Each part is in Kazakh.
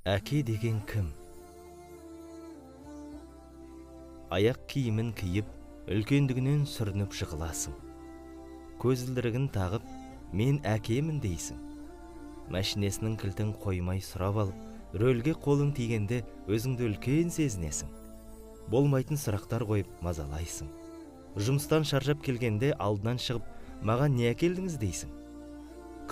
Әке деген кім? Аяқ киімін киіп, үлкендігінен сүрініп жығыласың. Көзілдірігін тағып, мен әкемін дейсің. Мәшинесінің кілтін қоймай сұрап алып, рөлге қолың тигенде өзіңді үлкен сезінесің. Болмайтын сұрақтар қойып мазалайсың. Жұмыстан шаршап келгенде алдынан шығып, маған не әкелдіңіз дейсің.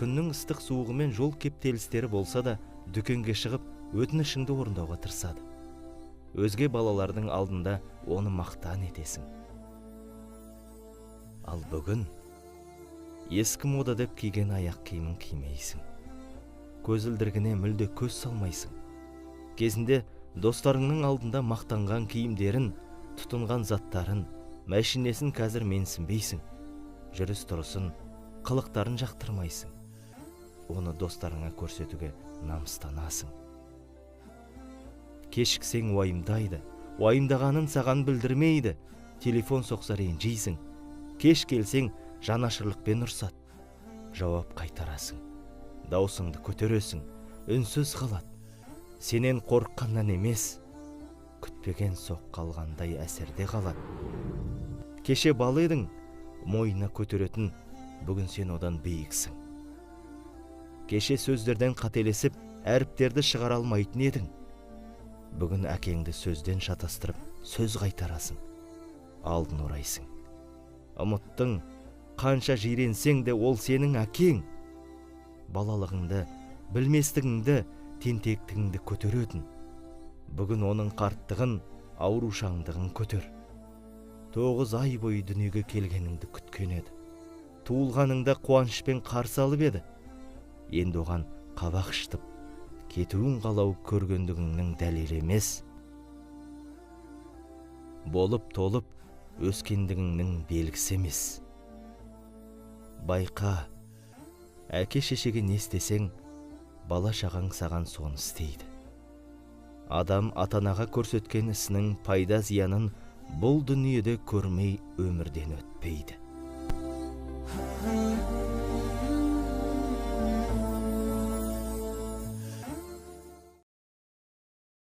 Күннің ыстық суығымен жол кептелістері болса да, дүкенге шығып, өтінішіңді орындауға тырысады. Өзге балалардың алдында оны мақтан етесің. Ал бүгін ескі мода деп киген аяқ киімін кимейсің. Көзілдірігіне мүлде көз салмайсың. Кезінде достарыңның алдында мақтанған киімдерін, тұтынған заттарын, мәшинесін қазір менсінбейсің. Жүріс-тұрысын, қылықтарын жақтырмайсың. Оны достарыңа көрсетуге намыстанасың. Кешіксең уайымдайды, уайымдағанын саған білдірмейді. Телефон соқса ренжисің. Кеш келсең жанашырлықпен ұрсады. Жауап қайтарасың. Даусыңды көтересің, үнсіз қалады. Сенен қорыққаннан емес, күтпеген соққы алғандай әсерде қалады. Кеше бала едің, мойнына көтеретін, бүгін сен одан биіксің. Кеше сөздерден қателесіп, әріптерді шығара алмайтын едің. Бүгін әкеңді сөзден шатастырып, сөз қайтарасың, алдын орайсың. Ұмыттың, қанша жиренсең де ол сенің әкең. Балалығыңды, білместігіңді, тентектігіңді көтеретін. Бүгін оның қарттығын, аурушаңдығын көтер. 9 ай бойы дүниеге келгеніңді күткен еді. Туылғаныңда қуанышпен қарсы алып еді. Енді оған қабақ шытып, кетуін қалау көргендігіңнің дәлелі емес. Болып толып, өскендігіңнің белгісі емес. Байқа, әке шешеге не істесең, бала шағаң саған соны істейді. Адам ата-анаға көрсеткен ісінің пайда зиянын бұл дүниеде көрмей өмірден өтпейді.